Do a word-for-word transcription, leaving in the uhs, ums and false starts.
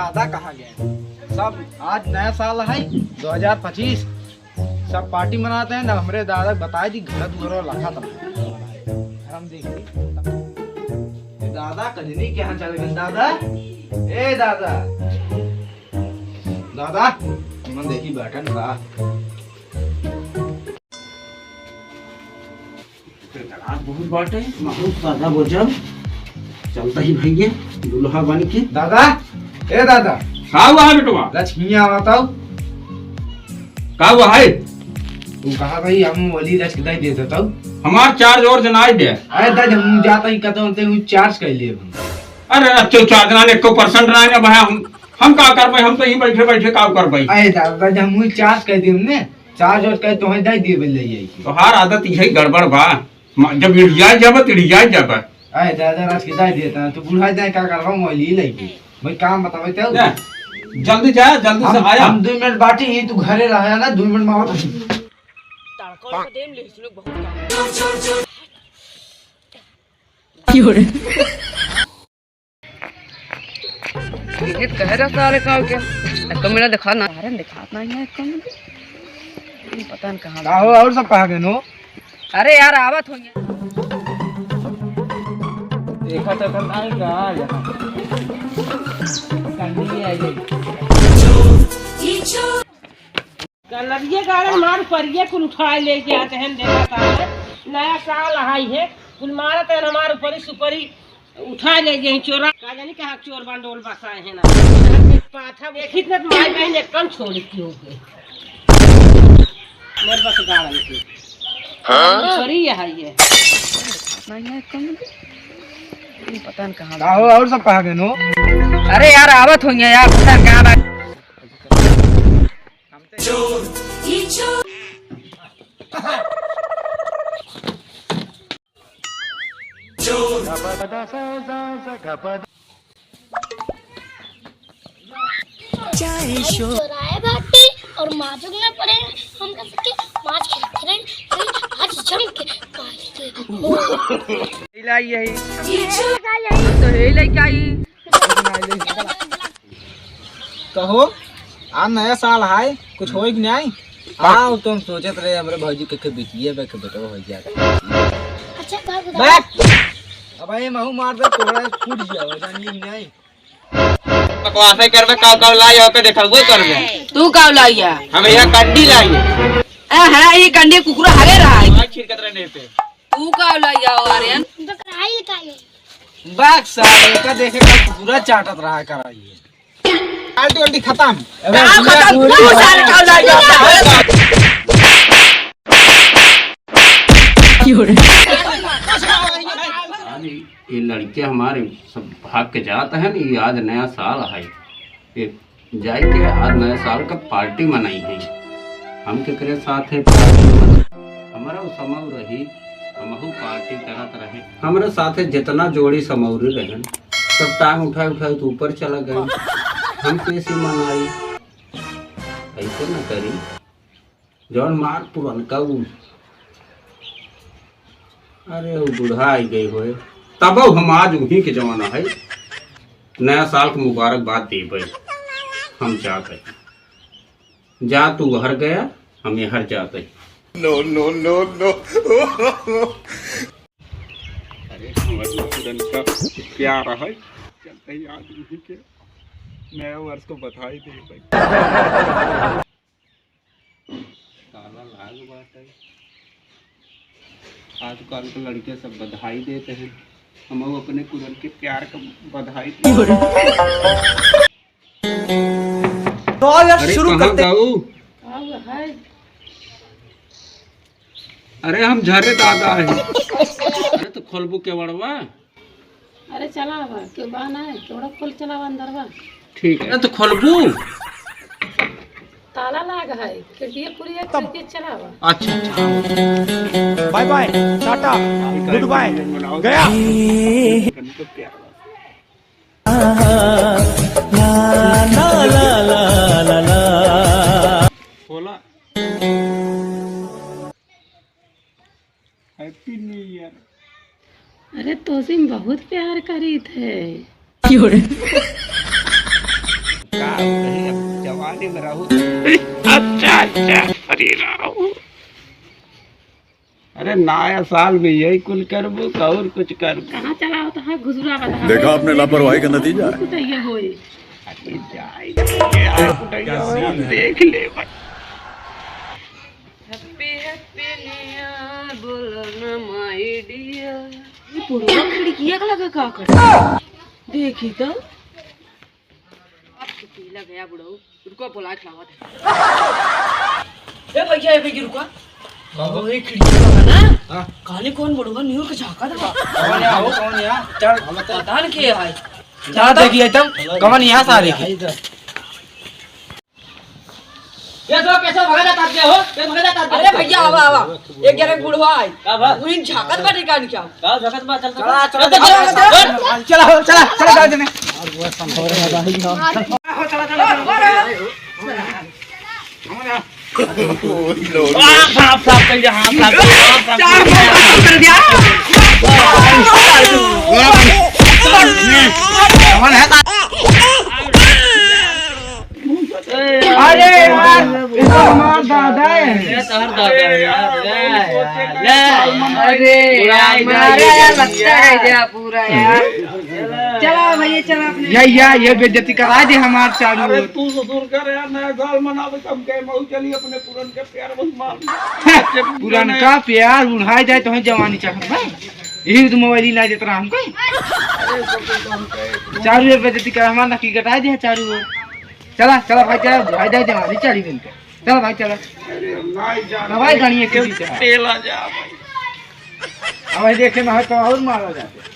दादा कहाँ गए? सब आज नया साल है, दो हजार पच्चीस, सब पार्टी मनाते हैं ना। हमरे दादा बताए दी, घर दुआर लखा तब हम देख ली। ए दादा, कजनी कहाँ चल गए दादा? ए दादा, दादा, मन देखी बैठन बा। रात बहुत बाटे, बहुत सादा बजब। चलता ही भैया, दुल्हा बन के। दादा, ए दादा। का हुआ है बेटवा? रच हियाँ आवत हौ। का हुआ है? तू कहा भाई, हम वाली रच के दे देता हूँ। हमार चार्ज और जनाई दे। अरे दादा, हम जाता ही कहता हूँ, ते हूँ चार्ज कर लिए हम। अरे रच चार्ज ना, एको परसेंट ना, ना भाई, हम, हम का करबे, हम तो यहीं बैठे बैठे का करबे। अरे दादा, हम हूँ चार्ज कर दिए हमने। चार्ज वार्ज करे तोहे दे दिए बिल ले आई। तोहार आदत यही गड़बड़ बा। म-, जब इड़िया जाबा, तो इड़िया जाबा। अरे दादा, राज के दे देता, तू बुढ़ा जाए, का करबा, मोबाइल ही लेके। भाई, काम बतावे तो। जा, जल्दी जा, जल्दी से हम, आया। हम दो मिनट बाटी ही, तू घरे रहा ना, दो मिनट में आवत हई। तड़का उड़का देम ले, इसने बहुत काम। ये कह रहा सारे का हो गया? एक मिनट दिखा ना। अरे दिखात नहीं है एक मिनट। पता नहीं कहाँ का हो, और सब कहाँ गए नो? अरे यार, आवत होंगे। देखा तो कर नहीं का यहाँ। कंडी आ गई। कलरिये गाड़न मार परिये कुल उठाए ले जात हैं, देखा था। नया साल आई है, कुल मारत हैं हमार ऊपरी सुपरी। उठा ले जे चोरा, का जानी कहाँ चोर बांडोल बसाए हैं ना। पाथा देखित ना, माई बहन एक कम छोड़ की हो गए। मेरे बस गाड़न की। हाँ? छोरी है ये। नहीं है कम। पता नहीं कहाँ का हो, और सब कहाँ गए नो? अरे यार, आवत होंगे यार, पता नहीं कहाँ बा। चाय शो। चोराए बाटी और माजुक में पड़े, हम कह सके माज खेलते रहे, फिर आज जम के मार के। यही लाई यही। ये छो- तो यही लाई क्या ही? कहो, आज नया साल है, कुछ होई कि नहीं? हाँ, वो तो हम सोचत रहे, हमरे भौजी के, के बिटिया बा, के बेटवा हो जाए। अच्छा, बात बताओ। बैठ। अब ये महू मार दे, तोड़ा फूट जाओ, जानिए कि नहीं? बकवासे करबे, काव काव लाई, ओके देखबो करबे। तू काव लाइया? हम यहाँ कंडी लाई। ए, है, ये कंडी कुकुरा हगे रहा है। आज छिड़कत रहने पे। तू काव लाइया हो, आर्यन? तो कराई का ये। बाग सारे का देखे का पूरा चाटत रहा कराई है। पार्टी वार्टी खत्म। अबे का भैया, खत्म? पूरी तू सारे का लाइया। ये लड़के हमारे सब भाग के जात हैं, ये आज नया साल है। ये जाई के आज नया साल का पार्टी मनाई है। हम केकरे साथे पार्टी मनाई? हमारा वो समऊ रही, हमहू पार्टी करत रहे। हमरे साथे जितना जोड़ी समौरी रहन, सब टांग उठाए उठाए तो ऊपर चला गए। हम कैसे मनाई? ऐसे ना करी। जौन मार पुरनका उ, अरे, वो बूढ़ा आई गई होए, तब हम आज उही के जमाना है, नया साल के मुबारकबाद देबे। हम जात है, जा तू हर गया, हम यहाँ जात है। No, no, no, no। अरे, हमारे पुरनका प्यार है, चलते ही आज उही के नया वर्ष को बधाई देबे। ताला लाग बाटे। आजकल के लड़के सब बधाई देते हैं, हम अपने पुरनके प्यार का बधाई देते हैं। तो आओ यार, अरे, शुरू कहाँ करते हैं। गाऊ? आओ, हाय। अरे, हम झरे दादा है। अरे, तो खोलबू केवड़वा? अरे चला बा, केहू बा ना, केवड़ा खोल चला बा अंदर बा। ठीक है। अरे तो खोलबू। ताला लाग है, खिड़की खुली है, खिड़की चला बा। अच्छा, अच्छा। बाय बाय, टाटा, गुड बाय, गया। खोला। Happy New Year। अरे तोसे हम बहुत प्यार करीत है। क्यों रे? जवानी में रहू। अच्छा, अच्छा, अरे राहु। अरे, नया साल में यही कुल करबू, का और कुछ करबू? कहाँ चला होता है, घुसुरा बता। देखा आपने लापरवाही का नतीजा है। कुटैया होए। अरे, जाए, जाए, कुटैया होए, हम देख ले। Happy, happy new year, बोलो ना my dear। ये बुढ़वा खिड़किया के लगे का कर? देखी तो। अब तो पीला गया बुढ़ऊ। रुको, बोला खिलावा दे। ए भैया, ए भैया, रुका। बाबू, ये खिड़की का है ना? हाँ। काले कौन बुढ़वा निहुर के झांका था? कौन है हो, कौन है? चल, पता नहीं के है। चल, देखिए तब, कौन यहाँ सारे की? ये तो कैसे भगा जाता है हो? ये भगा जाता है। अरे भैया, आवा, आवा। एक जने बुढ़वा आई। का बा? वही झांकत बाटे का नहीं क्या? का झांकत बा? चल, चल, चला, चला, चल, चला, चला, चला, चला, चला, चला, चला, चला। हाँ, साफ, साफ कर दिया, हाँ, साफ, साफ कर दिया, हाँ, साफ कर दिया। कौन है? अरे यार, ये तो हमार दादा है। ये तो हमार दादा है यार। ले, ले, ले। अरे यार, मारे यार, लगता है जा पूरा यार। चला भैया, चला अपने। या, या, ये बेइज्जती करा दे हमार चारू अरे ओर। तू ससुर कर यार, नया साल मनावे, हम गए मऊ चली अपने पुरन के प्यार बस मार। पुरनका प्यार उड़ाए जाए तो है जवानी चाहत बा। यही तो मोबाइल ही ना देत रहा हमको। चारू ओर बेइज्जती करा, हमार नकी कटा दे चारू ओर। चला, चला भाई, चला, भाई जाए जवानी चाली दिन के। चला भाई, चला। अरे, हम नहीं जाना। ना भाई, गाड़ी एक के पीछे है। तेल आ जा भाई। अब भाई देखे ना है तो और मारा जाते।